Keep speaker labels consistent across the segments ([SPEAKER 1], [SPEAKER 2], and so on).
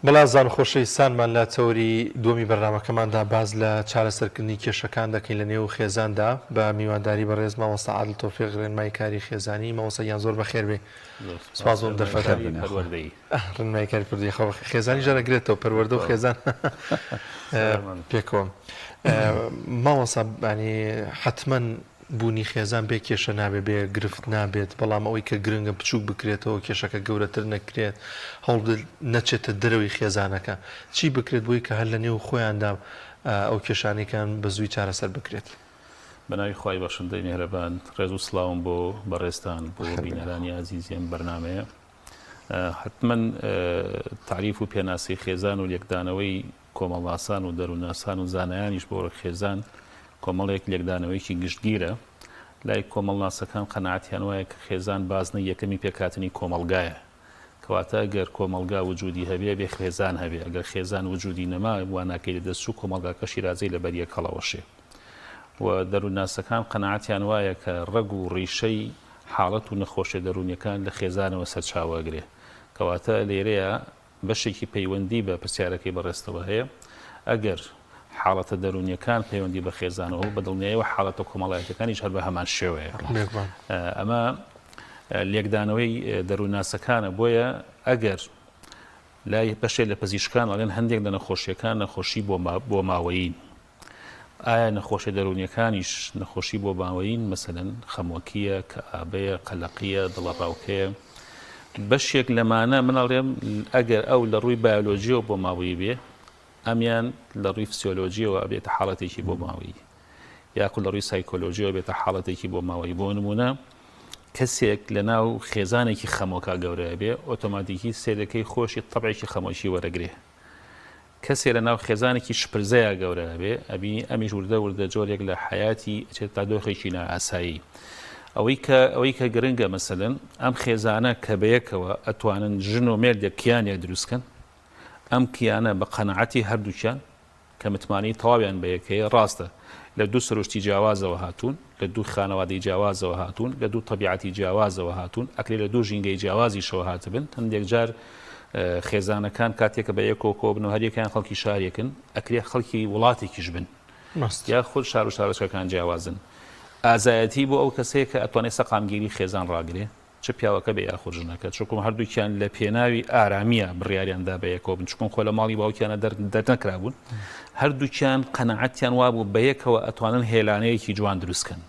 [SPEAKER 1] بەڵێ ئازیزان و خۆشەویستانمان لە تەوەری دووەمی بەرنامەکەماندا باس لە چارەسەرکردنی کێشەکان دەکەین لە نێو خێزاندا بە میوانداری بەڕێز مامۆستا عادل تۆفیق ڕێنمای کاری خێزانی مامۆستا گیان زۆر بەخێر بێی سپاس بۆ ئەم دەرفەتە
[SPEAKER 2] پەروەردەیی
[SPEAKER 1] ڕێنمای کاری پەروەردەیی خۆ خێزانیش دەگرێتەوە پەروەردە و خێزان پێکەوە مامۆستا ینی حتمما بوونی خێزان بێ کێشە نابێت، بێ گرفت نابێت، بەڵام ئەوەی کە گرنگە بچووک بکرێتەوە، کێشەکە گەورەتر نەکرێت، هەوڵبدرێت نەچێتە دەرەوەی خێزانەکە. چی بکرێت بۆی کە هەر لە نێو خۆیاندا ئەو کێشانەی کە هەن بە زووی چارەسەر بکرێت؟
[SPEAKER 2] بە ناوی خوای بەخشندەی میهرەبان، ڕێز و سڵاوم بۆ بەڕێزتان، بۆ بینەرانی ئازیزی ئەم بەرنامەیە. حەتمەن تەعریف و پێناسەی خێزان و لێکدانەوەی کۆمەڵناسان و دەروونناسان و زانایانیش بۆ خێزان کۆمەڵێک لێکدانەوەیەکی گشتگیرە. لای کۆمەڵناسەکان قەناعەتیان وایە کە خێزان بازنەی یەکەمی پێکهاتنی کۆمەڵگایە. کەواتە گەر کۆمەڵگا وجودی هەبێ ئەبێ خێزان هەبێ، ئەگەر خێزان وجودی نەما واناکەی لەدەست چوو کۆمەڵگاکە شیرازەی لەبەر یەک هەڵەوەشێ. و دەروونناسەکان قەناعەتیان وایە کە ڕەگ و ڕیشەی حاڵەت و نەخۆشیە دەروونیەکان لە خێزانەوە سەرچاوە ئەگرێ. کەواتە لێرەیا بەشێکی پەیوەندی بە پرسیارەکەی بەڕێزتەوە هەیە. ئەگەر حاڵەتە دەروونیەکان پەیوەندی بە خێزانەوە بوو، بە دڵنیایەوە حاڵەتە کۆمەڵایەتیەکانیش هەر بە هەمان شێوەیە. ئەمە لێکدانەوەی دەروونناسەکانە. بۆیە ئەگەر لای بەشێک لە پزیشکان ئەڵێن هەندێک لە نەخۆشیەکان نەخۆشی بۆماوەیین. ئایا نەخۆشیە دەروونیەکانیش نەخۆشی بۆماوەیین؟ مەسەلەن خەمۆکییە، کەئابەیە، قەلەقییە، دڵەڕاوکێیە. بەشێک لەمانە من ئەڵێم ئەگەر ئەو لە ڕووی بایۆلۆجیەوە بۆماوەیی بێ، ئەمیان لە ڕووی فسیۆلۆجیەوە ئەبێتە حاڵەتێکی بۆماوەیی، یاخود لە ڕووی سایکۆلۆجیەوە بێتە حاڵەتێکی بۆماوەیی. بۆ نموونە کەسێک لە ناو خێزانێکی خەمۆکا گەورە ئەبێ، ئۆتۆماتیکی سێرەکەی خۆشی تەبعێکی خەمۆکی وەرەگرێ. کەسێ لە ناو خێزانێکی شپرزەیا گەورە ئەبێ، ئەبینی ئەمیش وردە وردە جۆرێک لە حەیاتی ئەچێتە تا دۆخێکی نائاسایی. ئەوەی کە ئەوەی کە گرنگە مەسەلەن ئەم خێزانە کە بەیەکەوە ئەتوانن ژن و مێردێک کیانێک دروست کەن، ئەم کیانە بە قەناعەتی هەردووکیان کە متمانەی تەواویان بەیەک هەیە، ڕاستە لە دوو سروشتی جیاوازەوە هاتوون، لە دوو خانەوادەی جیاوازەوە هاتوون، لە دوو تەبیعەتی جیاوازەوە هاتوون، ئەکرێ لە دوو ژینگەی جیاوازیشەوە هاتبن، هەندێک جار خێزانەکان کاتێک کە بە یەکەوە کۆ بنەوە هەریەکەیان خەڵکی شارێکن، ئەکرێ خەڵکی وڵاتێکیش بن یاخود شار و شارۆچکەکان جیاوازن. ئازایەتی بۆ ئەو کەسەیە کە ئەتوانێ سەقامگیری خێزان ڕاگرێ، چ پیاوەکە بێ یاخود ژنەکە، چونکوم هەردووکیان لە پێناوی ئارامییە بڕیاریان دا بەیەکەوە بن، چونکوم خۆ لە ماڵی باوکیانە دەرنەکرابوون، هەردووکیان قەناعەتیان وابوو بەیەکەوە ئەتوانن هێلانەیەکی جوان دروست کەن،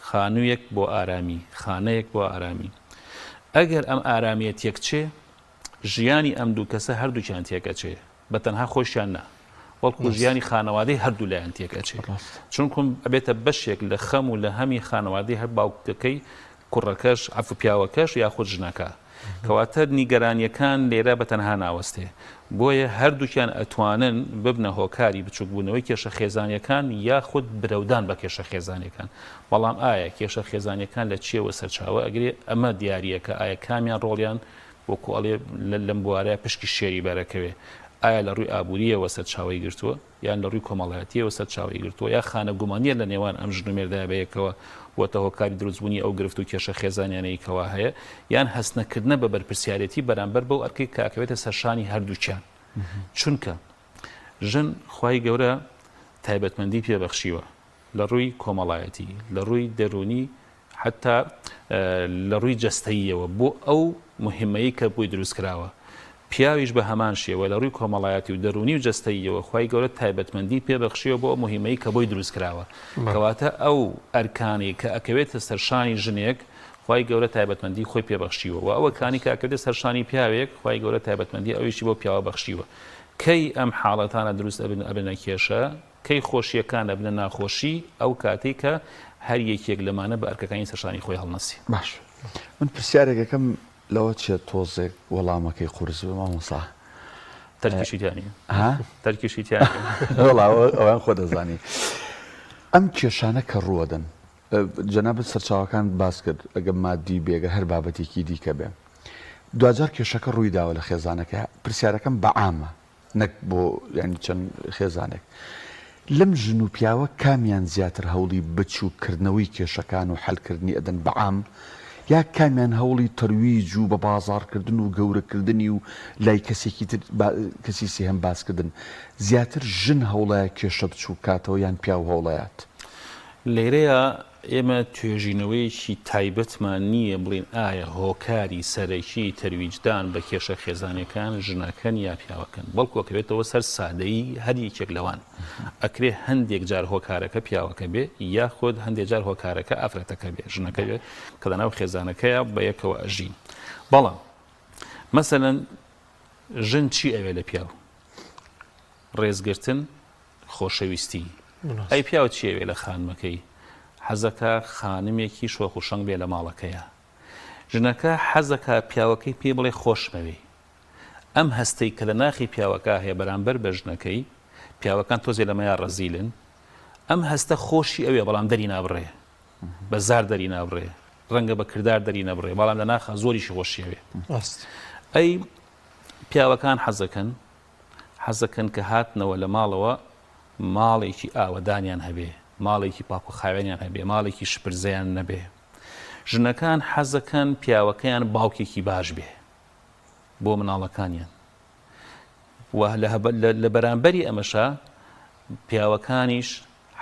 [SPEAKER 2] خانوویەک بۆ ئارامی، خانەیەک بۆ ئارامی. ئەگەر ئەم ئارامییە تێکچێ، ژیانی ئەم دوو کەسە هەردووکیان تێکئەچێ، بە تەنها خۆشیان نا، بەڵکو ژیانی خانەوادەی هەردوولایان تێک ئەچێ، چونکوم ئەبێتە بەشێک لە خەم و لە هەمی خانەوادەی هەر باوکەکەی کوڕەکەش عەفو پیاوەکەش یاخود ژنەکە. کەواتە نیگەرانیەکان لێرە بە تەنها ناوەستێ، بۆیە هەردووکیان ئەتوانن ببنە هۆکاری بچوکبوونەوەی کێشە خێزانیەکان یاخود برەودان بە کێشە خێزانیەکان. بەڵام ئایا کێشە خێزانیەکان لە چیەوە سەرچاوە ئەگرێ؟ ئەمە دیاریە کە ئایا کامیان ڕۆڵیان وەکو ئەڵێ لەم بوارەیا پشکی شێری بەرەکەوێ، ئایا لە ڕووی ئابوورییەوە سەرچاوەی گرتووە، یان لە ڕووی کۆمەڵایەتییەوە سەرچاوەی گرتووە، یا خانەگومانییە لە نێوان ئەم ژن و مێردایە بەیەکەوە بووەتە هۆکاری دروستبوونی ئەو گرفت و کێشە خێزانیانەی کەوا هەیە، یان هەستنەکردنە بە بەرپرسیارێتی بەرامبەر بەو ئەرکەی کە ئەکەوێتە سەرشانی هەردووکیان. چونکە ژن خوای گەورە تایبەتمەندی پێ بەخشیوە لە ڕووی کۆمەڵایەتی، لە ڕووی دەروونی، حەتا لە ڕووی جەستەییەوە بۆ ئەو موهیمەی کە بۆی دروست کراوە. پیاویش بە هەمان شێوە لە ڕووی کۆمەڵایەتی و دەروونی و جەستەییەوە خوای گەورە تایبەتمەندی پێ بەخشیوە بۆ ئەو موهیمەی کە بۆی دروست کراوە. کەواتە ئەو ئەرکانەی کە ئەکەوێتە سەر شانی ژنێک خوای گەورە تایبەتمەندی خۆی پێ بەخشیوە و ئەو ئەرکانەی کە ئەکەوێتە سەر شانی پیاوێک خوای گەورە تایبەتمەندی ئەویشی بەو پیاوە بەخشیوە. کەی ئەم حاڵەتانە دروست ئەبن ئەبنە کێشە؟ کەی خۆشییەکان ئەبنە ناخۆشی؟ ئەو کاتەی کە هەر یەکێک لەمانە بە ئەرکەکانی سەرشانی خۆی هەڵنەسێ.
[SPEAKER 3] باش من پرسیارێک ئەکەم لەوە چێ تۆزێک وەڵامەکەی قورس بێ مامۆستا.
[SPEAKER 2] تەرکیشی تیا نییە.
[SPEAKER 3] ها؟
[SPEAKER 2] تەرکیشی تیا نییە.
[SPEAKER 3] وەڵا ئەوان خۆ دەزانی. ئەم کێشانە کە ڕووەدەن جەنابت سەرچاوەکانت باس کرد ئەگەر مادی بێ گەر هەر بابەتێکی دیکە بێ دواجار کێشەکە ڕووی داوە لە خێزانەکە پرسیارەکەم بە عامە نەک بۆ یانی چەند خێزانێک. لەم ژن و پیاوە کامیان زیاتر هەوڵی بچووک کردنەوەی کێشەکان و حەل کردنی ئەدەن بە عام؟ یا کامیان هەوڵی تەرویج و بە بازاڕکردن و گەورەکردنی و لای کەسێکی تر کەسی سێهەم باسکردن زیاتر ژن هەوڵەیە کێشە بچووک کاتەوە یان پیاو هەوڵەیات؟
[SPEAKER 2] لێرەیا ئێمە توێژینەوەیەکی تایبەتمان نییە بڵێین ئایا هۆکاری سەرەکی تەرویجدان بە کێشە خێزانیەکان ژنەکەن یا پیاوەکەن، بەڵکو ئەکەوێتەوە سەر سادەیی هەر یەکێک لەوان. ئەکرێ هەندێک جار هۆکارەکە پیاوەکە بێ یاخود هەندێک جار هۆکارەکە ئافرەتەکە بێ، ژنەکە بێ کە لەناو خێزانەکەیا بەیەکەوە ئەژین. بەڵام مەسەلەن ژن چی ئەوێ لە پیاو؟ ڕێزگرتن، خۆشەویستی. ئەی پیاو چی ئەوێ لە خانمەکەی؟ حەزەکا خانمێکی شۆخ و شەنگ بێ لە ماڵەکەیا. ژنەکە حەزەکا پیاوەکەی پێی بڵێ خۆشمەوێی. ئەم هەستەی کە لە ناخی پیاوەکا هەیە بەرامبەر بە ژنەکەی، پیاوەکان تۆزێ لەمەیا ڕەزیلن، ئەم هەستە خۆشی ئەوێ بەڵام دەری نابڕێ. بە زار دەری نابڕێ، ڕەنگە بە کردار دەری نەبڕێ، بەڵام لە ناخا زۆریشی خۆشی ئەوێ. ئەی پیاوەکان حەزەکەن حەزەکەن کە هاتنەوە لە ماڵەوە ماڵێکی ئاوەدانیان هەبێ، ماڵێکی پاک و خاوێنیان هەبێ، ماڵێکی شپرزەیان نەبێ. ژنەکان حەزەکەن پیاوەکەیان باوکێکی باش بێ بۆ مناڵەکانیان و لە بەرامبەری ئەمەشا پیاوەکانیش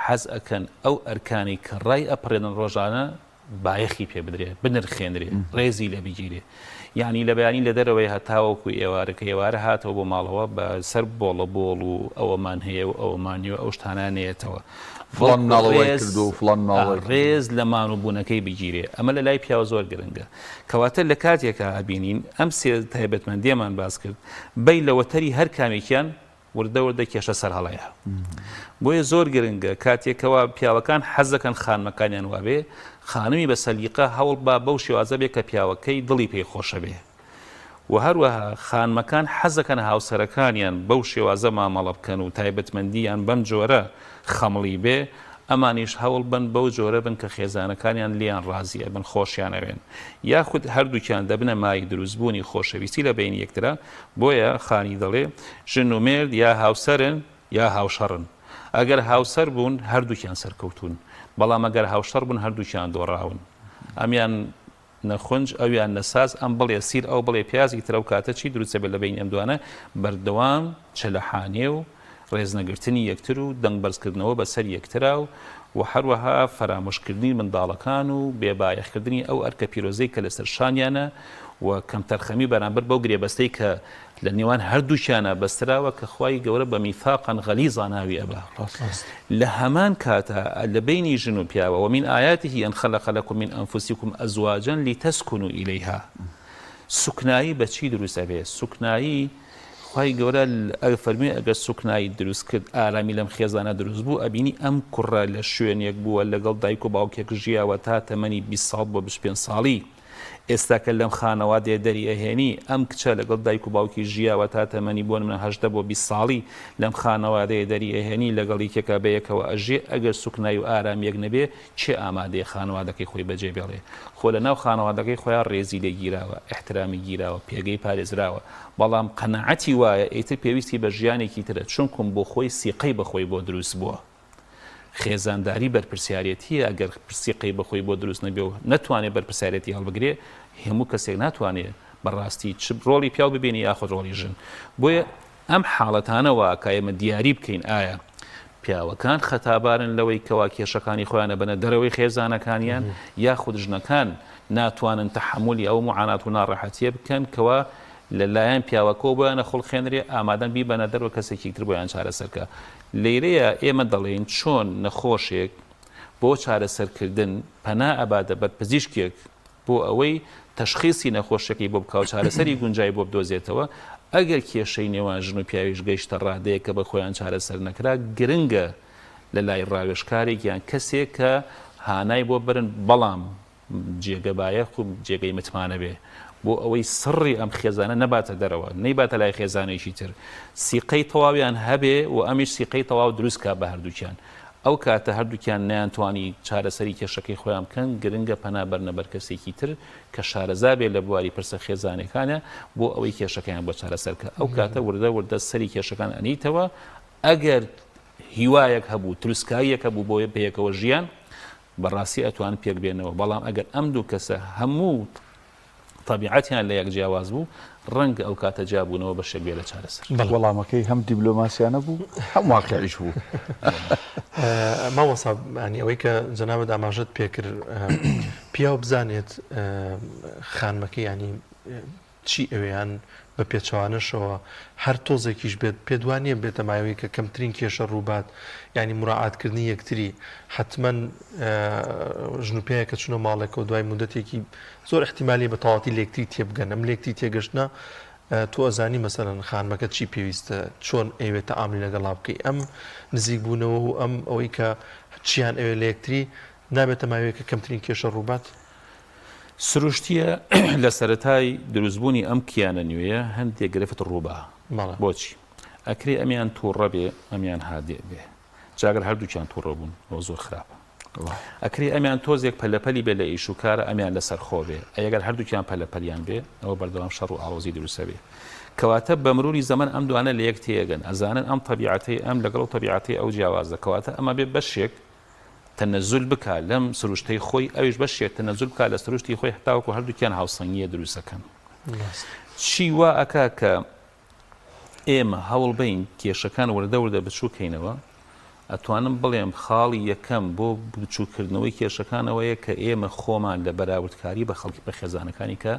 [SPEAKER 2] حەز ئەکەن ئەو ئەرکانەی کە ڕای ئەپەڕێنن ڕۆژانە بایەخی پێ بدرێ، بنرخێنرێ، ڕێزی لێ بگیرێ. یانی لە بەیانی لە دەرەوەی هەتاوەکو ئێوارە کە ئێوارە هاتەوە بۆ ماڵەوە بە سەر بۆڵە بۆڵ و ئەوەمان هەیە و ئەوەمان نیە و ئەو شتانە نەیەتەوە.
[SPEAKER 3] فڵان مناڵ وای کردووە و فڵان مناڵ وای کردووە.
[SPEAKER 2] ڕێز لە مان و بوونەکەی بگیرێ. ئەمە لە لای پیاو زۆر گرنگە. کەواتە لە کاتێکا ئەبینین ئەم سێ تایبەتمەندییەمان باس کرد، بەی لە وەتەری هەر کامێکیان وردە وردە کێشە سەرهەڵەیە. بۆیە زۆر گرنگە کاتێک کەوا پیاوەکان حەز دەکەن خانمەکانیان وابێ، خانمی بە سەلیقە هەوڵ با بەو شێوازە بێ کە پیاوەکەی دڵی پێی خۆشە بێ. و هەروەها خانمەکان حەز دەکەن هاوسەرەکانیان بەو شێوازە مامەڵە بکەن و تایبەتمەندییان بەم جۆرە خەمڵی بێ، ئەمانیش هەوڵ بەن بەو جۆرە بن کە خێزانەکانیان لێیان ڕازی ئەبن خۆشیان ئەوێن. یاخود هەردووکیان دەبنە مایەی دروستبوونی خۆشەویستی لە بەینی یەکترا، بۆیە خانی دەڵێ، ژن و مێرد یا هاوسەرن یا هاوشەڕن. ئەگەر هاوسەر بوون هەردووکیان سەرکەوتوون، بەڵام ئەگەر هاوشەڕ بوون هەردووکیان دۆڕاون. ئەمیان نە خونج ئەویان نە ساز، ئەم بڵێ سیر ئەو بڵێ پیاز، ئیتر ئەو کاتە چی دروست دەبێت لە بەینی ئەم دوانە؟ بەردەوام چەلەحانێ و ڕێزنەگرتنی یەکتر و دەنگ بەرزکردنەوە بەسەر یەکترا و و هەروەها فەرامۆشکردنی منداڵەکان و بێ بایەخکردنی ئەو ئەرکە پیرۆزەی کە لەسەر شانیانە و کەمتەرخەمی بەرامبەر بەو گرێبەستەی کە لە نێوان هەردووکیانا بەستراوە کە خوای گەورە بە میثاقا غلیظا ناوی ئەبا لە هەمان کاتا لە بەینی ژن و پیاوە ومن آیاته ان خلق لکم من انفسکم ازواجا لتسکنوا الیها سوکنایی بە چی دروست ئەبێ سوکنایی خوای گەورە ئەفەرموێ ئەگەر سوکنایی دروست کرد ئارامی لەم خێزانە دروست بوو ئەبینی ئەم کوڕە لە شوێنێک بووە لەگەڵ دایک و باوکێک ژیاوە تا تەمەنی 20 ساڵ بۆ 25 ساڵی ئێستا کە لەم خانەوادەیە دەری ئەهێنی ئەم کچە لەگەڵ دایک و باوکی ژیاوە تا تەمەنی بۆ نمونە 18 بۆ 20 ساڵی لەم خانەوادەیە دەری ئەهێنی لەگەڵ یەکێکا بەیەکەوە ئەژێ ئەگەر سوکنایی و ئارامیەک نەبێ کێ ئامادەیە خانەوادەکەی خۆی بەجێ بێڵێ؟ خۆ لە ناو خانەوادەکەی خۆیا ڕێزی لێ گیراوە، ئیحترامی گیراوە، پێگەی پارێزراوە، بەڵام قەناعەتی وایە ئیتر پێویستی بە ژیانێکی ترە، چونکوم بۆ خۆی سیقەی بە خۆی بۆ دروست بووە. خێزانداری بەرپرسیارێتییە، ئەگەر سیقەی بە خۆی بۆ دروست نەبێ و نەتوانێ بەرپرسیارێتی هەڵبگرێ، هەموو کەسێک ناتوانێ بە ڕاستی چ ڕۆڵی پیاو ببینی یاخود ڕۆڵی ژن. بۆیە ئەم حاڵەتانە وا ئەکا ئێمە دیاری بکەین ئایا پیاوەکان خەتابارن لەوەی کەوا کێشەکانی خۆیان ئەبەنە دەرەوەی خێزانەکانیان یاخود ژنەکان ناتوانن تەحەمولی ئەو موعانات و ناڕەحەتیە بکەن کەوا لە لایەن پیاوەکەوە بۆیان ئەخوڵقێنرێ ئامادەن بیبەنە دەرەوە کەسێکی تر بۆیان چارەسەر کا. لێرەیە ئێمە دەڵێین چۆن نەخۆشێک بۆ چارەسەرکردن پەنا ئەباتە بەر پزیشکێک بۆ ئەوەی تەشخیسی نەخۆشیەکەی بۆ بکا و چارەسەری گونجای بۆ بدۆزێتەوە، ئەگەر کێشەی نێوان ژن و پیاویش گەیشتە ڕادەیەک کە بە خۆیان چارەسەر نەکرا، گرنگە لە لای ڕاوێژکارێک یان کەسێک کە هانای بۆ بەرن بەڵام جێگە بایەخ و جێگەی متمانە بێ بۆ ئەوەی سڕی ئەم خێزانە نەباتە دەرەوە، نەیباتە لای خێزانێکی تر، سیقەی تەواویان هەبێ و ئەمیش سیقەی تەواو دروست کا بە هەردووکیان. ئەو کاتە هەردووکیان نەیانتوانی چارەسەری کێشەکەی خۆیان بکەن، گرنگە پەنا بەرنە بەر کەسێکی تر کە شارەزا بێت لە بواری پرسە خێزانیەکانە بۆ ئەوەی کێشەکەیان بۆ چارەسەر بکات، ئەو کاتە وردە وردە سەری کێشەکان ئەنیتەوە، ئەگەر هیوایەک هەبوو، تروسکاییەک هەبوو بۆ بەیەکەوە ژیان. بەڕاستی ئەتوان پێک بێنەوە، بەڵام ئەگەر ئەم دوو کەسە هەموو تەبیعەتیان لە یەک جیاواز بوو، ڕەنگە ئەو کاتە جیابوونەوە بەشێک بێ لە چارەسەر.
[SPEAKER 3] وەڵامەکەی هەم دیبلۆماسیانە بوو، هەم واقیعیش بوو.
[SPEAKER 1] مامۆستا یانی ئەوەی کە جەنابت ئاماژەت پێکرد پیاو بزانێت خانمەکەی یانی چی ئەوێ یان بە پێچەوانەشەوە هەر تۆزێکیش بێت پێت وا نییە بێتە مایەوەی کە کەمترین کێشە ڕووبات یانی مراعات کردنی یەکتری حەتمەن ژن و پیاوێک کە چونە ماڵێکەوە دوای مودەتێکی زۆر احتیمالی بە تەواوەتی لێکتری تێبگەن ئەم لێکتری تێگەشتنە تۆ ئەزانی مەسەلەن خانمەکە چی پێویستە چۆن ئەیوێت تەعاملی لەگەڵا بکەی ئەم نزیک بوونەوە و ئەم ئەوەی کە چیان ئەوێ لە یەکتری نابێتە مایەوەی کە کەمترین کێشە ڕووبات؟
[SPEAKER 2] سروشتییە لە سەرەتای دروستبوونی ئەم کیانە نوێیە هەندێک گرفت ڕووبا. بۆچی؟ ئەکرێ ئەمیان تووڕە بێ ئەمیان هادئ بێ. جا گەر هەردووکیان تووڕە بوون ئەوە زۆر خراپە. ئەکرێ ئەمیان تۆزێک پەلەپەلی بێ لە ئیش و کارە ئەمیان لەسەرخۆ بێ. ئەی گەر هەردووکیان پەلەپەلیان بێ ئەوە بەردەوام شەڕ و ئاڵۆزی دروست ئەبێ. کەواتە بە مروری زەمەن ئەم دوانە لە یەک تێئەگەن ئەزانن ئەم تەبیعەتەی ئەم لەگەڵ ئەو تەبیعەتەی ئەو جیاوازە کەواتە ئەم ئەبێ بەشێک تەنەزول بکا لەم سروشتەی خۆی ئەویش بەشێک تەنەزول بکا لە سروشتی خۆی هەتاوەکو هەردووکیان هاوسەنگیە دروستەکەن چی وا ئەکا کە ئێمە هەوڵ بین کێشەکان وردە وردە بچووکەینەوە ئەتوانم بڵێم خاڵی یەکەم بۆ بچووکردنەوەی کێشەکانەوەیە کە ئێمە خۆمان لە بەراوردکاری بە خەڵکی بە خێزانەکانی کە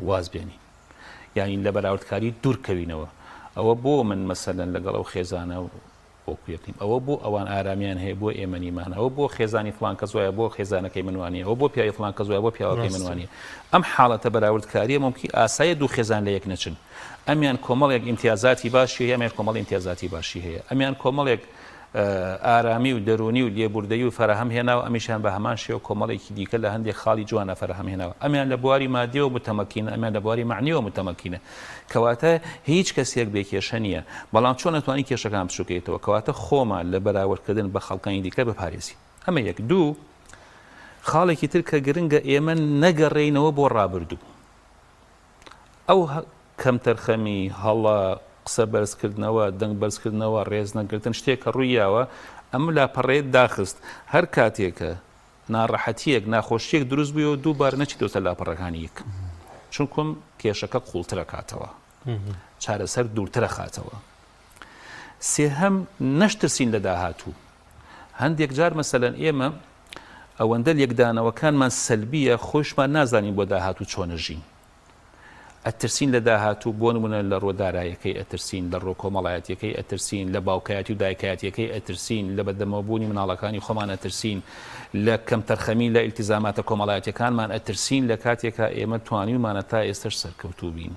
[SPEAKER 2] واز بێنین یعنی لە بەراوردکاری دوورکەوینەوە ئەوە بۆ من مەسەلەن لەگەڵ ئەو خێزانە وەکو یەک نین ئەوە بۆ ئەوان ئارامیان هەیە بۆ ئێمە نیمانە ئەوە بۆ خێزانی فڵان کەس وایە بۆ خێزانەکەی من وانیە ئەوە بۆ پیاوی فڵان کەس وایە بۆ پیاوەکەی من وانیە ئەم حاڵەتە بەراوردکاریە مومکی ئاسایە دوو خێزان لە یەک نەچن ئەمیان کۆمەڵێک ئیمتیازاتی باشی هەیە ئەمیان کۆمەڵی ئیمتیازاتی باشی هەیە ئەمیان کۆمەڵێک ئارامی و دەروونی و لێبوردەیی و فەراهەم هێناوە ئەمیشیان بە هەمان شێوە کۆمەڵێکی دیکە لە هەندێک خاڵی جوانە فەراهەم هێناوە ئەمیان لە بواری مادیەوە متەمەکینە ئەمیان لە بواری مەعنیەوە متەمەکینە کەواتە هیچ کەسێک بێ کێشە نییە، بەڵام چۆن ئەتوانی کێشەکان بچووکەیتەوە؟ کەواتە خۆمان لە بەراوردکردن بە خەڵکانی دیکە بپارێزین. ئەمە یەک. دوو، خاڵێکی تر کە گرنگە ئێمە نەگەڕێینەوە بۆ ڕابردوو. ئەو کەمتەرخەمی، هەڵە، قسە بەرزکردنەوە، دەنگ بەرزکردنەوە، ڕێزنەگرتن شتێک کە ڕووی یاوە، ئەم لاپەڕەیەت داخست. هەر کاتێکە ناڕەحەتییەک، ناخۆشییەک دروست بوویەوە دووبارە نەچیتەوە سەر لاپەڕەکانی یەک. چونکم کێشەکە قووڵتر ئەکاتەوە. چارەسەر دوورتر ئەخاتەوە. سێهەم، نەشترسین لە داهاتوو. هەندێک جار مەسەلەن ئێمە ئەوەندە لێکدانەوەکانمان سەلبییە خۆیشمان نازانین بۆ داهاتوو چۆن ئەژین. ئەترسین لە داهاتوو، بۆ نموونە لە ڕووە دارایەکەی ئەترسین، لە ڕووە کۆمەڵایەتیەکەی ئەترسین، لە باوکایەتی و دایکایەتیەکەی ئەترسین، لە بەدەمەوەبوونی مناڵەکانی خۆمان ئەترسین، لە کەمتەرخەمی لە ئیلتیزاماتە کۆمەڵایەتیەکانمان ئەترسین، لە کاتێکا ئێمە توانیومانە تا ئێستەش سەرکەوتوو بین.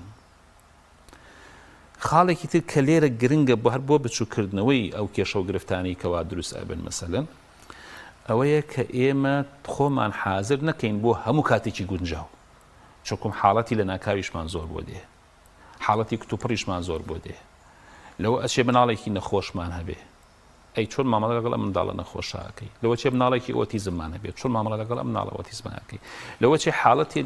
[SPEAKER 2] خاڵێکی تر کە لێرە گرنگە بۆ هەر بۆ بچووکردنەوەی ئەو کێشە و گرفتانەی کەوا دروست ئەبن مەسەلەن ئەوەیە کە ئێمە خۆمان حازر نەکەین بۆ هەموو کاتێکی گونجاو. چونکوم حاڵەتی لەناکاویشمان زۆر بۆ دێ حاڵەتی کتوپڕیشمان زۆر بۆ دێ لەوە ئەچێ مناڵێکی نەخۆشمان هەبێ ئەی چۆن مامەڵە لەگەڵ ئەم منداڵە نەخۆشە ئەکەی لەوە چێ مناڵێکی ئۆتیزممان هەبێ چۆن مامەڵە لەگەڵ ئەم مناڵە ئۆتیزمە ئەکەی لەوە چێ حاڵەتی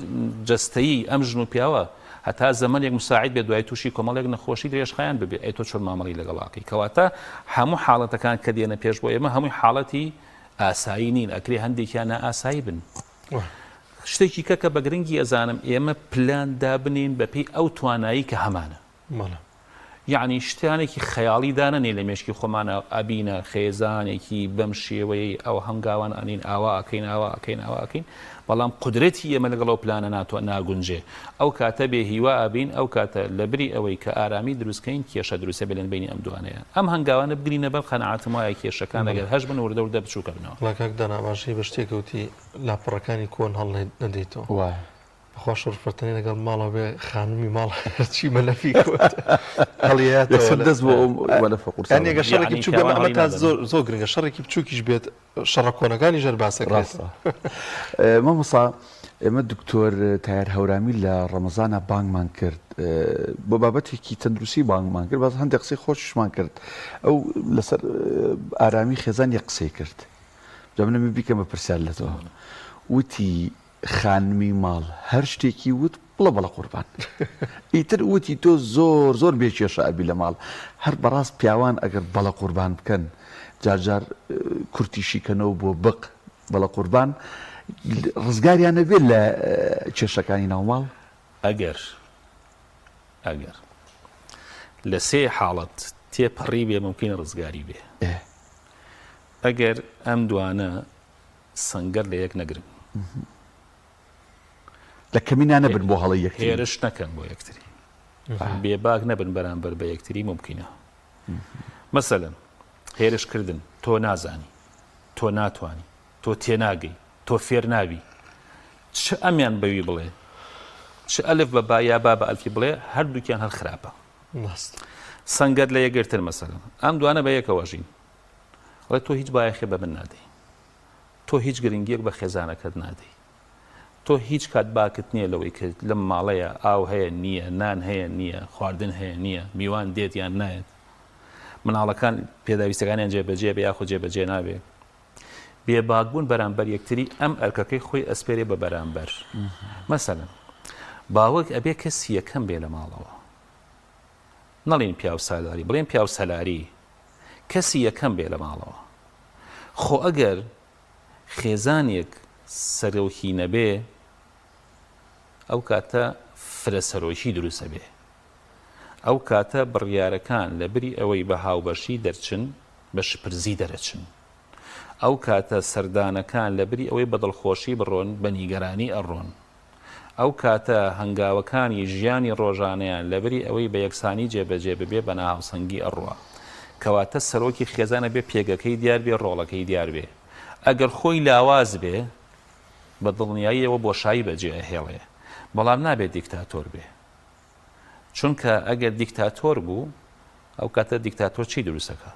[SPEAKER 2] جەستەیی ئەم ژن و پیاوە هەتا زەمەنێک مساعد بێ دوای تووشی کۆمەڵێک نەخۆشی درێژخایەن ببێ ئەی تۆ چۆن مامەڵی لەگەڵ ئەکەی کەواتە هەموو حاڵەتەکان کە دێنە پێش بۆ ئێمە هەمووی حاڵەتی ئاسایی نین ئەکرێ هەندێکیان نائاسایی بن شتێکی کە کە بە گرنگی ئەزانم ئێمە پلان دابنێین بەپێی ئەو توانایی کە هەمانە.
[SPEAKER 1] بەڵێ.
[SPEAKER 2] یەعنی شتانێکی خەیاڵی دانەنێ لە مێشکی خۆمانا ئەبینە خێزانێکی بەم شێوەیەی ئەو هەنگاوان ئەنین ئاوا ئەکەین ئاوا ئەکەین ئاوا ئەکەین بەڵام قودرەتی ئێمە لەگەڵ ئەو پلانە ناتوە ناگونجێ ئەو کاتە بێ هیوا ئەبین ئەو کاتە لە بری ئەوەی کە ئارامی دروست کەین کێشە دروست ئەبێ لە بەینی ئەم دوانەیە ئەم هەنگاوانە بگرینە بەر قەناعەتم وایە کێشەکان ئەگەر هەش بن وردە وردە بچووک ئەبنەوە.
[SPEAKER 1] وەڵا کاک دانا ئاماژەی بە شتێک وتی لاپەڕەکانی کۆن هەڵنەدەیتەوە.
[SPEAKER 3] وایە.
[SPEAKER 1] بەخوا شەڕ فەرتەنێ لەگەڵ ماڵەوە بێ خانمی ماڵ هەرچی مەلەفی کۆن هەڵیاتەوە.
[SPEAKER 3] یەکسەر دەست بۆ ئەو مەلەفە قورسە.
[SPEAKER 1] یانی ئەگەر شەڕێکی بچووک بێ ئەمە تا زۆر زۆر گرنگە شەڕێکی بچووکیش بێت شەڕە کۆنەکانیش هەر باس ئەکرێت.
[SPEAKER 3] ڕاستە مامۆستا ئێمە دکتۆر تایەر هەورامی لە ڕەمەزانا بانگمان کرد بۆ بابەتێکی تەندروستی بانگمان کرد باس هەندێک قسەی خۆشیشمان کرد ئەو لەسەر ئارامی خێزان یەک قسەی کرد جا من ئەمە بیکەمە پرسیار لە تۆ وتی خانمی ماڵ هەر شتێکی وت بڵە بەڵە قوربان ئیتر وتی تۆ زۆر زۆر بێ کێشە ئەبی لە ماڵ هەر بەڕاست پیاوان ئەگەر بەڵە قوربان بکەن جار جار کورتیشی کەنەوە بۆ بق. بەڵە قوربان ڕزگاریان نەبێت لە کێشەکانی ناوماڵ؟
[SPEAKER 2] ئەگەر ئەگەر لە سێ حاڵەت تێپەڕی بێ ممکنە ڕزگاری بێ ئەگەر ئەم دوانە سەنگەر لە یەک نەگرن.
[SPEAKER 3] لە کەمینا نەبن بۆ هەڵەی یەکتری.
[SPEAKER 2] هێرش نەکەن بۆ یەکتری. بێباک نەبن بەرامبەر بە یەکتری مومکینە. مەسەلەن هێرش کردن تۆ نازانی، تۆ ناتوانی، تۆ تێناگەی، تۆ فێر نابی. چ ئەمیان بەوی بڵێ، چ ئەلف بە با یا با بە ئەلفی بڵێ هەردووکیان هەر خراپە. سەنگەر لە یەکگرتن مەسەلەن ئەم دوانە بە یەکەوە ژین. ئەڵێ تۆ هیچ بایەخێ بە من نادەی. تۆ هیچ گرنگیەک بە خێزانەکەت نادەی. تۆ هیچ کات باکت نییە لەوەی کە لەم ماڵەیا ئاو هەیە نییە، نان هەیە نییە، خواردن هەیە نییە، میوان دێت یان نایەت، مناڵەکان پێداویستەکانیان جێبەجێ بێ یاخود جێبەجێ نابێ. بێباکبوون بەرامبەر یەکتری ئەم ئەرکەکەی خۆی ئەسپێرێ بە بەرامبەر. مەسەلەن باوک ئەبێ کەسی یەکەم بێ لە ماڵەوە. نەڵێین پیاو سالاری بڵێن پیاو سەلاری کەسی یەکەم بێ لە ماڵەوە. خۆ ئەگەر خێزانێک سەرۆکی نەبێ ئەو کاتە فرە سەرۆکی دروست ئەبێ. ئەو کاتە بڕیارەکان لە بری ئەوەی بە هاوبەشی دەرچن بە شپرزی دەرەچن. ئەو کاتە سەردانەکان لە بری ئەوەی بە دڵخۆشی بڕۆن بە نیگەرانی ئەڕۆن. ئەو کاتە هەنگاوەکانی ژیانی ڕۆژانەیان لەبری ئەوەی بە یەکسانی جێبەجێ ببێ بە ناهاوسەنگی ئەڕوا. کەواتە سەرۆکی خێزان ئەبێ پێگەکەی دیار بێ ڕۆڵەکەی دیار بێ. ئەگەر خۆی لاواز بێ بە دڵنیاییەوە بۆشایی بەجێ ئەهێڵێ. بەڵام نابێ دیکتاتۆر بێ. چونکە ئەگەر دیکتاتۆر بوو ئەو کاتە دیکتاتۆر چی دروست ئەکا؟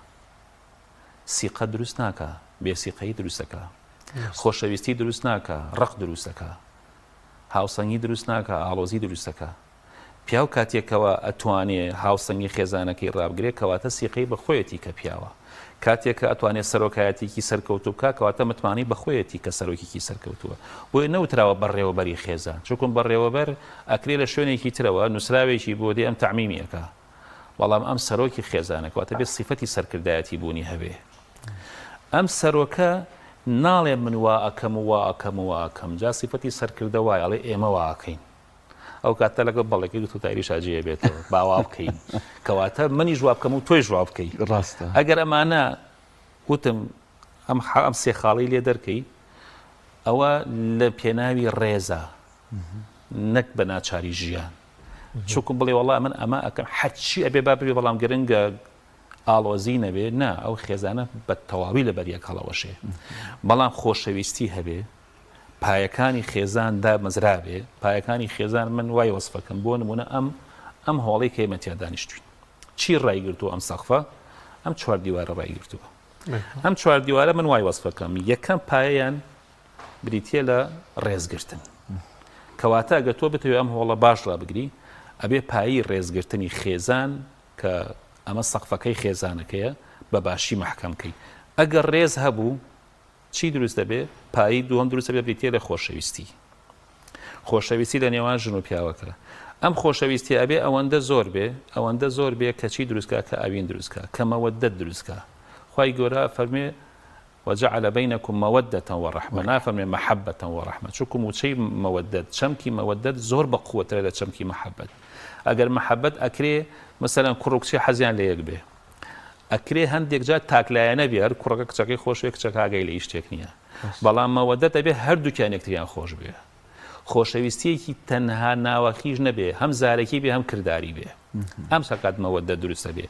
[SPEAKER 2] سیقە دروست ناکا، بێ سیقەیی دروست ئەکا. خۆشەویستی دروست ناکا، ڕق دروست ئەکا. هاوسەنگی دروست ناکا، ئاڵۆزی دروست ئەکا. پیاو کاتێک کەوا ئەتوانێ هاوسەنگی خێزانەکەی ڕابگرێ کەواتە سیقەی بە خۆیەتی کە پیاوە. کاتێک کە ئەتوانێ سەرۆکایەتیکی سەرکەوتوو بکا کەواتە متمانەی بە خۆیەتی کە سەرۆکیکی سەرکەوتووە. بۆیە نەوتراوە بەڕێوەبەری خێزان. چونکم بەڕێوەبەر ئەکرێ لە شوێنێکی ترەوە نووسراوێکی بۆ دێ ئەم تەعمیمی ئەکا. بەڵام ئەم سەرۆکی خێزانە کەواتە بێ سیفەتی سەرکردایەتی بوونی هەبێ. ئەم سەرۆکە ناڵێ من وا ئەکەم و وا ئەکەم و وا ئەکەم، جا سیفەتی سەرکردە وایە ئەڵێ ئێمە وا ئەکەین. ئەو کاتە لەگەڵ بەڵێکەی دکتۆر تاهیریشا جێ ئەبێتەوە با وا بکەین. کەواتە منیش وا بکەم و تۆیش وا بکەی.
[SPEAKER 3] ڕاستە.
[SPEAKER 2] ئەگەر ئەمانە وتم ئەم ئەم سێ خاڵەی لێ دەرکەی ئەوە لە پێناوی ڕێزە نەک بە ناچاری ژیان. چونکم بڵێ وەڵا من ئەمە ئەکەم هەرچی ئەبێ با ببێ بەڵام گرنگە ئاڵۆزی نەبێ نا ئەو خێزانە بە تەواوی لەبەر یەک هەڵەوەشێ بەڵام خۆشەویستی هەبێ پایەکانی خێزان دامەزرابێ پایەکانی خێزان من وای وەسفەکەم بۆ نمونە ئەم ئەم هۆڵەی کە ئێمە تیا دانیشتوین چی ڕایگرتووە ئەم سەقفە ئەم چوار دیوارە ڕایگرتووە ئەم چوار دیوارە من وای وەسفەکەم یەکەم پایەیان بریتە لە ڕێزگرتن کەواتە ئەگەر تۆ بتەوێ ئەم هۆڵە باش ڕابگری ئەبێ پایی ڕێزگرتنی خێزان کە ئەمە سەقفەکەی خێزانەکەیە بە باشی مەحکەم کەی ئەگەر ڕێز هەبوو چی دروست دەبێ پایی دووەم دروست دەبێ بریتیە لە خۆشەویستی خۆشەویستی لە نێوان ژن و پیاوەکە ئەم خۆشەویستی ئەبێ ئەوەندە زۆر بێ ئەوەندە زۆر بێ کە چی دروستکا کە ئەوین دروستکا کە مەوەدەت دروستکا خوای گەورە فەرمێ وجعل بینکم مودة ورحمە نافەرمێ محبة ورحمە چونکو وچەی مەوەدەت چەمکی مەوەدەت زۆر بە قوەترە لە چەمکی مەحەبەت ئەگەر مەحەبەت ئەکرێ مەسەلەن کوڕ و کچێ حەزیان لە یەک بێ ئەکرێ هەندێک جار تاکلایەنە بێ هەر کوڕەکە کچەکەی خۆش بێ کچەکە ئاگای لە هیچ شتێک نییە بەڵام مەوەدەت ئەبێ هەردووکیان یەکتریان خۆش بێ خۆشەویستیەکی تەنها ناوەکیش نەبێ هەم زارەکی بێ هەم کرداری بێ ئەم سەکات مەوەدە دروستە بێ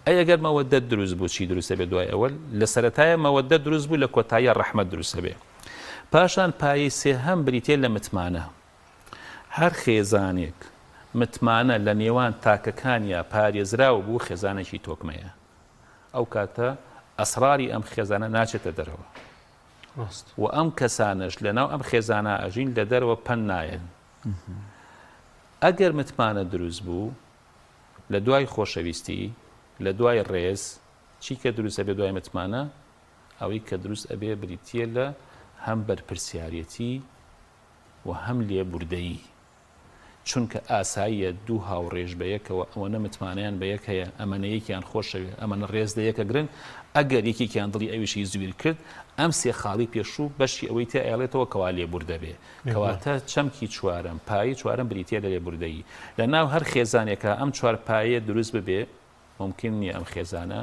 [SPEAKER 2] ئەی ئەگەر مەوەدە دروست بوو چی دروستە بێ دوای ئەوە لە سەرەتایە مەوەدە دروست بوو لە کۆتاییە ڕەحمەت دروستە بێ پاشان پایەی سێهەم بریتە لە متمانە هەر خێزانێک متمانە لە نێوان تاکەکانیا پارێزراو بوو خێزانێکی تۆکمەیە ئەو کاتە ئەسراری ئەم خێزانە ناچێتە دەرەوە و ئەم کەسانەش لەناو ئەم خێزانە ئەژین لە دەرەوە پەن نایەن ئەگەر متمانە دروست بوو لە دوای خۆشەویستی لە دوای ڕێز چی کە دروست ئەبێ دوای متمانە ئەوەی کە دروست ئەبێ بریتییە لە هەم بەرپرسیارێتی و هەم لێبوردەیی. چونکە ئاساییە دوو هاوڕێش بەیەکەوە ئەوەنە متمانەیان بەیەک هەیە، ئەمەنە یەکیان خۆشەوێ، ئەمەنە ڕێز لە یەک ئەگرن، ئەگەر یەکێکیان دڵی ئەویشی زویر کرد، ئەم سێ خاڵی پێشوو بەشی ئەوەی تیا ئەیەڵێتەوە کەوا لێبوردە بێ. کەواتە چەمکی چوارەم، پایەی چوارەم بریتییە لە لێبوردەیی. لە ناو هەر خێزانێکا ئەم چوار پایەیە دروست ببێ، مومکین نییە ئەم خێزانە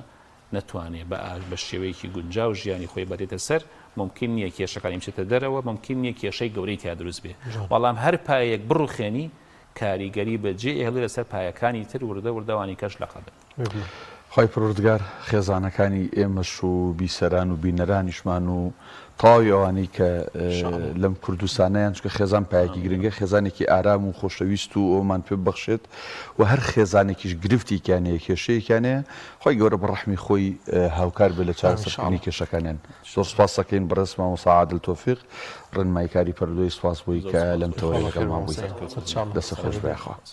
[SPEAKER 2] نەتوانێ بە ئاش بە شێوەیەکی گونجاو ژیانی خۆی بەرێتە سەر، مومکین نییە کێشەکانی بچێتە دەرەوە، مومکین نییە کێشەی گەورەی تیا دروست بێ. بەڵام هەر پایەیەک بڕوخێنی، کاریگەری بە جێ ئەهێڵێ لەسەر پایەکانی تر، وردە وردە ئەوانی کەش لەقەبن.
[SPEAKER 3] خوای پەروەردگار خێزانەکانی ئێمەش و بیسەران و بینەرانیشمان و تەواوی ئەوانەی کە لەم کوردستانەیان چونکە خێزان پایەکی گرنگە خێزانێکی ئارام و خۆشەویست و ئەومان پێ ببەخشێت و هەر خێزانێکیش گرفتێکیان هەیە کێشەیەکیان هەیە خوای گەورە بە ڕەحمی خۆی هاوکار بێت لە چارەسەرکردنی کێشەکانیان زۆر سپاس دەکەین بەڕێز مامۆستا عادل تۆفیق ڕێنماییکاری پەروەردەی سپاس بۆی کە لەم تەوەرەی لەگەڵمان بووی دەستت خۆش بێ یاخوا.